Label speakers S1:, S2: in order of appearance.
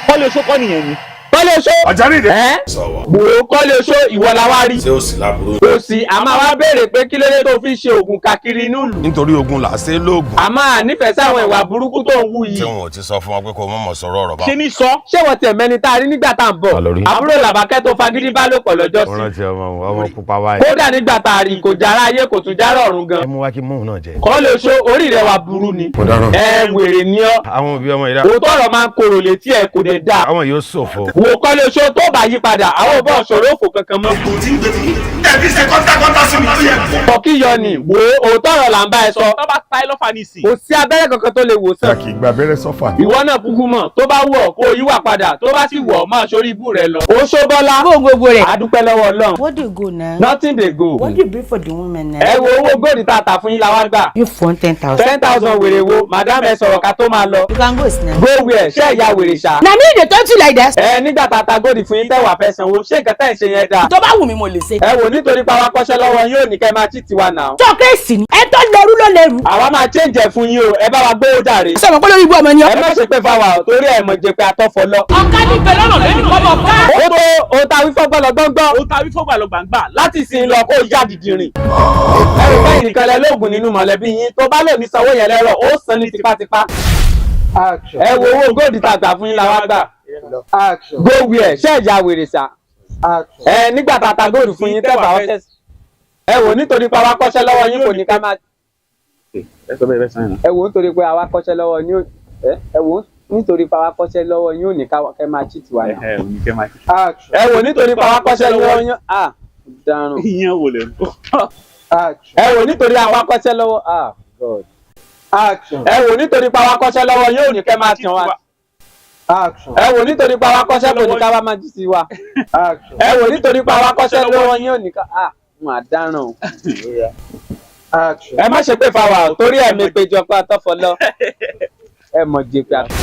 S1: Kọ́lé Oṣó kọ́ nìyẹn ni.
S2: Kọ́lé Oṣó.
S3: Ọ̀jáde ìdè.
S2: Ẹ́ wò ó, Kọ́lé Oṣó, ìwọ la wá rí.
S4: Ṣé ó sì láburú?
S2: Kò sí, a máa wá béèrè pé kí ló dé tó fi ń ṣe oògùn káàkiri inú ìlú.
S4: Nítorí ogun là á ṣe lóògùn.
S2: A máa nífẹ̀ẹ́ sáwọn ìwà burúkú tó ń wù
S4: Tí
S2: yìí.
S4: wọn ò ti sọ fún wọn pé kó mọ̀mọ́ sọ̀rọ̀ ọ̀rọ̀ bá.
S1: Ṣé ní sọ?
S2: Ṣé wọ́n tiẹ̀ mẹ́ni tá a rí nígbà tá à ń bọ̀?
S5: Ta ló rí?
S2: Àbúrò Làbákẹ́ tó fagídí bá lò pọ̀ lọ́jọ́
S5: Mo
S2: sí.
S5: rántí ọmọ ọmọ pupa báyìí.
S2: Kódà nígbà tá a rí, kò jára ayé, kò tún jára ọ̀run gan.
S5: Ẹ mú wá kí mòun náà jẹ.
S2: Kọ́lé Oṣó, orí rẹ̀ wà burú ni.
S5: Mo dáràn.
S2: Ẹ wèrè ni ọ́.
S5: Àwọn òbí ọmọ yìí dá.
S2: Òótọ́ ọ̀rọ̀ máa ń korò létí ẹ̀, kò dé dáa.
S5: Àwọn yóò ṣòfò.
S2: Wò, Kọ́lé Oṣó, tó bá yí padà, àwọn ò bọ̀ ṣòro òfò kankan mọ́.
S3: Kò tí ń gbé tí ẹbí ṣe kọ́ńtà sí mi tó yẹ kó.
S2: Kọ̀kíyọ ni. Wò ó, òótọ́ ọ̀rọ̀ là ń bá ẹ sọ.
S1: Tó bá ta ẹ lọ́fà nísìn.
S2: Kò sí abẹ́rẹ́ kankan tó lè wò sàn.
S3: Kì í gba abẹ́rẹ́ sọ́fà.
S2: Ìwọ náà kúkú mọ̀, tó bá wù ọ́ kó o yíwà padà, tó bá sì wù ọ́, máa sórí ibú rẹ lọ. Oṣó Bọ́lá.
S6: Bó gbogbo rẹ̀.
S2: Adúpẹ́ lọ́wọ́ Ọlọ́run.
S6: What do you go now?
S2: Nothing dey go.
S6: What do you bring for the women now?
S2: Ẹ wo owó góòdì tá a tà fún yín la wá gbà.
S6: You phone 10,000.
S2: 10,000 wèrè wo? Madam, ẹ sọ̀rọ̀ ká tó máa lọ.
S6: You can go now.
S2: Go where? Ṣé ìyá wèrè ṣá?
S6: Na me dey talk to you like that.
S2: Ẹ nígbà tá a ta góòdì fún yín tẹ́wàá fẹ́ sanwó, ṣé nǹkan tẹ́ ẹ̀ ṣe yẹn dáa?
S6: Tó bá wù mí, mo lè ṣe.
S2: Ẹ wò, nítorí pé àwa kọ́ṣẹ́ lọ́wọ́ yín ò ní kẹ́ máa cheat wa náà.
S6: Tó kérésì ni. Ẹ tó lẹ́rú ló lẹ́rú.
S2: Àwa máa change ẹ̀ fún yín o, ẹ bá wa gbówó jàre.
S6: Sọ̀rọ̀ pé lórí ibú ọmọ ni
S2: Ẹ
S6: ọ́.
S2: má ṣe pé fáwa o, torí ẹ̀ mọ̀ jẹ́ pé atọ́fọ́ lọ.
S6: Ọ̀ká ní bẹ lọ́nà lẹ́nu kọ́mọ ká.
S2: Ó tó o ta wí fọ́gbọ́n lọ gbọ́ngbọ́n.
S1: Ó ta wí fọ́gbà lọ gbàngbà.
S2: Láti sin lọ, kó yá dìdìrìn. Ẹ̀rí báyìí nìkan lẹ lóògùn nínú mọ̀lẹ́bí yín, tó bá lò ní sanwó yẹn lẹ́rọ̀, ó san ní tipátipá. Ẹ wo owó góòdì tá a gbà fún yín la wá gbà. Go where? Ṣé ìyá wèrè ṣá? Ẹ nígbà tá a ta góòdì fún yín tẹ́gbà wọ́n tẹ̀sí. Ẹ wò, nítorí pé àwa kọ́ṣẹ́ lọ́wọ́ yín kò ní ká máa.
S1: Ẹ sọ bẹ́ẹ̀ bẹ́ẹ̀ sàn yẹn.
S2: Ẹ wò, nítorí pé àwa kọ́ṣẹ́ lọ́wọ́ yín ẹ wò, nítorí pé àwa kọ́ṣẹ́ lọ́wọ́ yín ò ní ká kẹ́ máa cheat wa náà.
S1: Ẹ ò ní kẹ́ máa.
S2: Ẹ wò, nítorí pé àwa kọ́ṣẹ́ lọ́wọ́ yín, ah, dáràn.
S1: Ìyẹn wò lẹ.
S2: Ẹ wò, nítorí àwa kọ́ṣẹ́ lọ́wọ́, ah God. Ẹ wò, nítorí pé àwa kọ́ṣẹ́ lọ́wọ́ yín ò ní kẹ́ máa tàn wá. Ẹ wò, nítorí pé àwa kọ́ṣẹ́ kò ní ká wá máa jí sí wa. Ẹ wò, nítorí pé àwa kọ́ṣẹ́ lọ́wọ́ yín ò ní ká, ah, mà dáràn o. Ẹ má ṣe pé fáwa o, torí ẹ̀ mi péjọ pé atọ́fọ́ lọ. Ẹ mọ̀ jẹ́ pé atọ́.